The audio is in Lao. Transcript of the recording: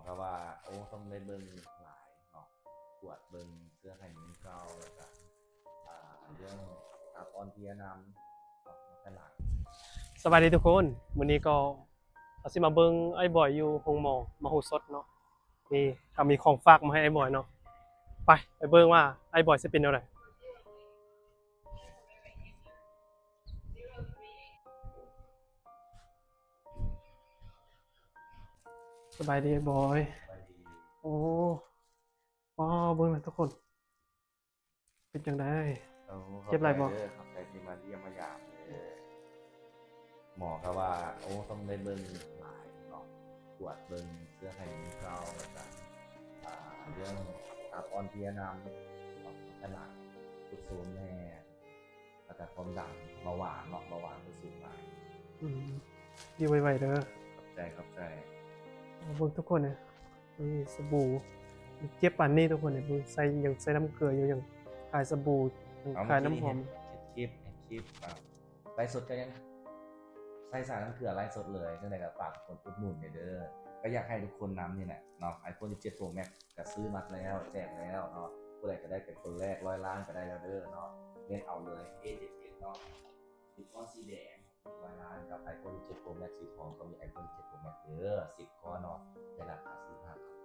ເພາະວ່າ ໂອ້ ຕ້ອງໄດ້ເບິ່ງຫຼາຍເນາະ ກວດເບິ່ງເຊື້ອໄຂ້ໝູນເກົ່າ ແລ້ວກະ ອ່າ ເລື່ອງຕັບອ່ອນເພຍນຳເນາະ ແລ້ວກະຫຼັງ. ສະບາຍດີທຸກຄົນ ມື້ນີ້ກໍເຮົາຊິມາເບິ່ງອ້າຍບອຍຢູ່ໂຮງໝໍມະໂຫສົດເນາະ. ນີ້ເຮົາມີຂອງຝາກມາໃຫ້ອ້າຍບອຍເນາະ ໄປ ໄປເບິ່ງວ່າອ້າຍບອຍຊິເປັນແນວໃດ. ສະບາຍດີອ້າຍບອຍ. ໂອ້ ອໍ ເບິ່ງນະທຸກຄົນ ເປັນຈັ່ງໃດ? ໂອ້ ເຈັບຫຼາຍບໍ່? ຂອບໃຈເດີ ຂອບໃຈທີ່ມາຢ້ຽມມາຢາມເດີ. ໝໍກໍວ່າ ໂອ້ ຕ້ອງໄດ້ເບິ່ງຫຼາຍເນາະ ກວດເບິ່ງເຊື້ອໄຂ້ໝູນເກົ່າ ແລ້ວກະ ອ່າ ເລື່ອງຕັບອ່ອນເພຍນຳເນາະ ແລ້ວກະຫຼັງ ສຸດໂຊມແດ່ ແລ້ວກະຄວາມດັນ ເບົາຫວານເນາະ ເບົາຫວານກໍສູງຫຼາຍ. ອືມ ດີໄວໆເດີ. ຂອບໃຈ ຂອບໃຈ. ເບິ່ງທຸກຄົນເອີຍ ມີສະບູ ເຈັບປານນີ້ທຸກຄົນເອີຍ ເບິ່ງ ໃສ່ ຍັງໃສ່ນ້ຳເກືອຢູ່ ຍັງຂາຍສະບູ ຍັງຂາຍນ້ຳຫອມ. ເອົາ ເຮັດຄລິບ ເຮັດຄລິບ ເອົາ ໄລຟ໌ສົດກໍຍັງໃສ່ສານ້ຳເກືອໄລຟ໌ສົດເລີຍ. ຈັ່ງໃດກໍຝາກທຸກຄົນອຸດໜູນແດ່ເດີ ກໍຢາກໃຫ້ທຸກຄົນນຳນີ້ແຫຼະເນາະ ໄອໂຟນສິບເຈັດໂປຣແມັກ ກໍຊື້ມັດແລ້ວ ແຈກແລ້ວເນາະ ຜູ້ໃດກໍໄດ້ເປັນຄົນແລກ ຮ້ອຍລ້ານກໍໄດ້ແລ້ວເດີເນາະ. ເລືອກເອົາເລີຍ ເອເຈັດເຈັດເນາະ ສິບກ້ອນສີແດງ ຮ້ອຍລ້ານ ກັບໄອໂຟນສິບເຈັດໂປຣແມັກສີທອງ ກໍມີໄອໂຟນສິບເຈັດໂປຣແມັກເດີ ສິບກ້ອນເນາະ ໃນລາຄາສິບຫ້າພັນ.